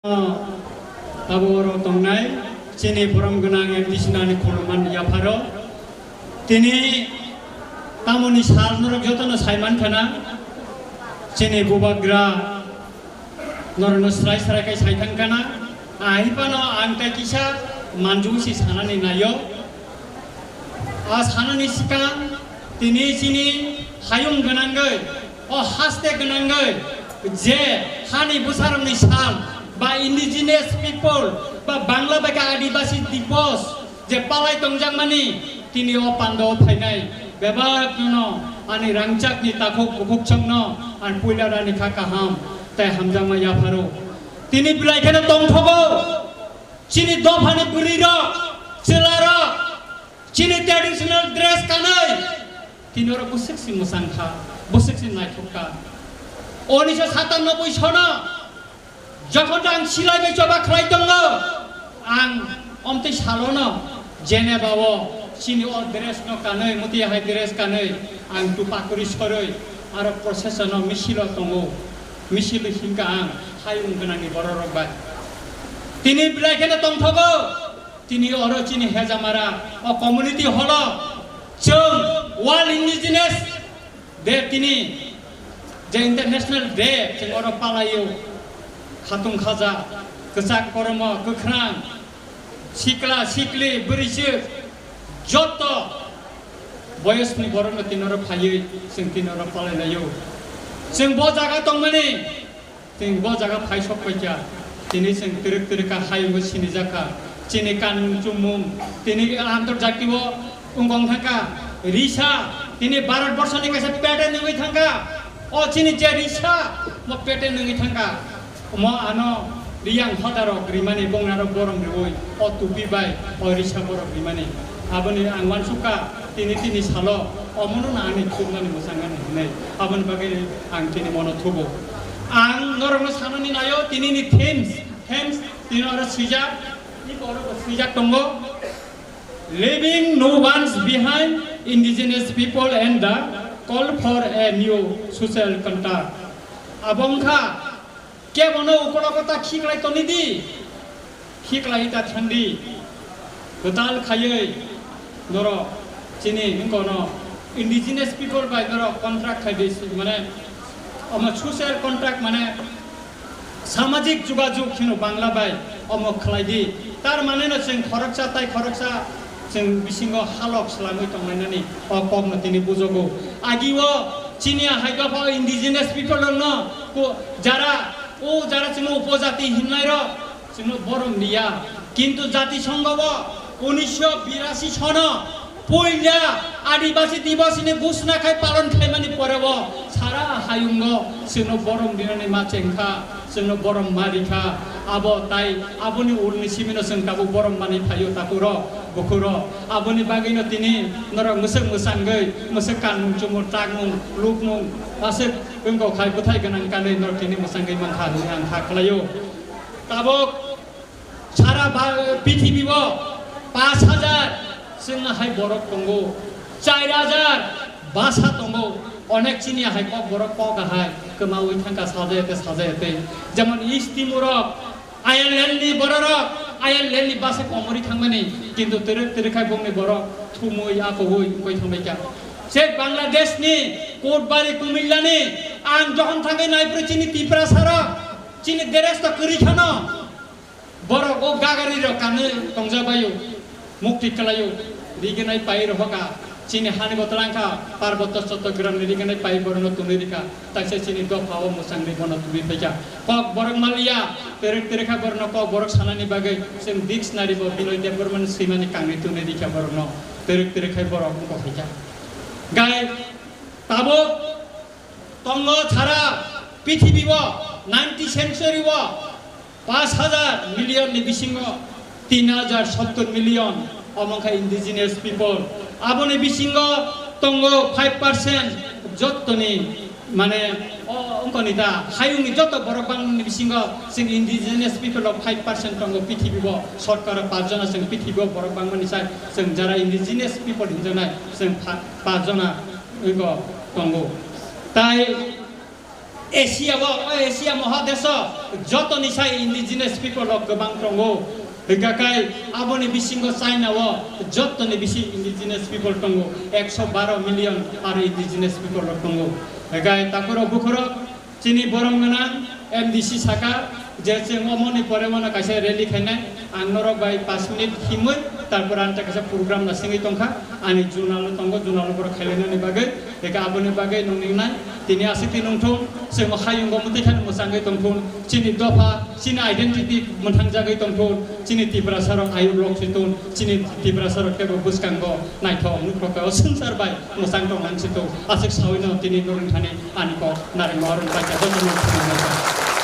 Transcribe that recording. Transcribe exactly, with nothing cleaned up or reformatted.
Abo oro tongnai chini borom gwnang M D C nani khulumani yapharo. Tini tamoni sal norok jotono saiman khana, chini bubagra norokno srai srai khe saithang khana. Ahipano ang tei kisa manjung si sanani naio. A sanani swkang tini chini hayung gwnangwi, o haste gwnangwi je hani bwsarokni sal ba indigenous people ba Bangla bai khe Adibasi Dibos je palai tongjakmani tini o pandao phainai bebakno ani rangchakni takhuk bukhukchangno ang puila rani kha kaham tei hamjakma yapharo. Tini belai kheno tongthogo. Chini dophani bwrwirok, chwlarok, chini traditional dress kanwi, tini oro bwswk se mwchang kha, bwswk se naithok kha. Unisho satanoboi sono, jokhon ang silai bai choba khlai tongo, ang omtwi salono, Geneva o, chini o dress no kanwi, muti hai dress kanwi, ang tu pakuri sorwi, aro procession o misil o tongo, misil hingka ang, hayung gwnangni bororok bai. Tini belai kheno tongthogo, tini oro chini Hejamara, o community hall o, chwng World Indigenous Day tini, je International Day, chwng oro palaio. Khatung khaja, kwchak koromo, kwkhrang, sikla, sikli, bwrwiswk, joto boyosni borokno tini oro phaiwi, chwng tini oro palailaio. Chwng bo jaga tongmani, Chwng bo jaga phai sok paikha, tini chwng twrwk twrwk kha hayungo sinijak kha. Chini kanmung chumung, tini antorjatio wngkong thangkha, risa, tini Bharat borsoni kaisa pattern wngwi thangkha. O chini je risa, mo pattern wngwi thangkha. Mo ano riyang hodarok rimani, bongnarok borom riwi, o tupi bai, o risa borok rimani. Aboni ang uansukha, tini tini salo, omono na ani chukmani mwchangani hinwi. Aboni bagwi ang tini mono thugo. Ang norokno sanani naio, tinini themes, themes tini oro swijak, iko oro bo swijak tongo. Leaving no one's behind, indigenous people and the call for a new social contract. Abo wngkha, kebono ukologo ta khiklai toni di, khiklai ta thandi, kwtal khaiwi norok chini wngkono indigenous people bai norok contract khai di, mane omo social contract mane samajik jugajug hino Bangla bai omo khlai di. Tar mane no chwng khoroksa tai khoroksa chwng bisingo halok swlamwi tonglainani o kokno tini bujogo. Agio chini a hai dopha indigenous people rokno ko jara o jara chwngno upojati hinnairok chwngno borom liya, kintu jatisongho o unisho birasi sono puila Adibasi Dibos hini ghosna khai palon khaimani poreo sara hayungo chwngno borom rinani ma chengkha, chwngno borom ma rikha. Abo tai aboni ulni simino chwng tabuk borom manwi phaio takhukro, bukhukro. Aboni bagwino tini norok mwswk mwsangwi, mwswk kanmung chumung, takmung, lukmung, aswk wngkok khai bwthai gwnang kanwi norok tini mwsangwi mankha hinwi ang kha khlaio. Tabuk sara ba-, pithibio pash hajar chwngno hai borok tongo, char hajar basa tongo, onek chini hai kok borok kok hai kwmawi thangkha sajayate sajayate. Jemon East Timorrok, Ireland ni bororok, Ireland ni basa komori thangmani, kintu twrwk twrwk khai bongni borok thumwi akogwi wngwi thangbaikha. Chek Bangladesh ni Kotbari Kumilla ni ang jokhon thangwi naiphuru chini Tiprasa rok, chini dress to kwrwi khano. Borok o gagari rok kanwi tongjabaio, mukti kwlaio, riginai pai rohoka, chini hani botol wngkha, Parbotto Chottogram ni riginai pai borokno tunwi rikha, taisa chini dopha o mwchangwi bono tunwi phaikha. Kok borok maliya, twrwk twrwk kha borokno kok borok sanani bagwi, chwng dictionary bo Binoy Debbarma ni swimani kangni tunwi rikha borokno, twrwk twrwk khai borok wngkha phaikha. Gai tabuk tongo sara pithibio ninety century o pash hajar million ni bisingo tin hajar sottor million omo wngkha indigenous people. Aboni bisingo tongo five percent jottoni mane o wngkoni ta hayungni joto borok bangmani bisingo chwng indigenous people rok five percent tongo pithibio, sorkaro paanch jona chwng pithibio borok bangmani sai chwng jara indigenous people hinjaknai chwng pha-, paanch jona wngkha tongo. Tai Asia o, o Asia Mahadesh o jotoni sai indigenous people rok kwbang tongo. Hwnkha khe aboni bisingo China o jotoni bisi indigenous people tongo, ekso baro million aro indigenous people rok tongo. Hwnkha khe takhurok bukhurok chini borom gwnang M D C saka je chwng omoni pore mano kaisa rally khainai, ang norok bai pash minute himwi tarpor ang kaisa program nasingwi tongkha, ani junalo tongo, junalo borok khailainani bagwi. Eka aboni bagwi nungni nai, tini aswk twi nungthung, chwng hayungo mwtwi kheno mwchangwi tongthung, chini dopha, chini identity mwthangjagwi tongthung, chini Tiprasa rok ayuk lok swi tong, chini Tiprasa rok teibo bwskango naithok nuk rok o swngchar bai mwchang tong lang swi tong, aswk sawino tini nungni thani ani kok narwkma oro bai khe jotono khulumjak.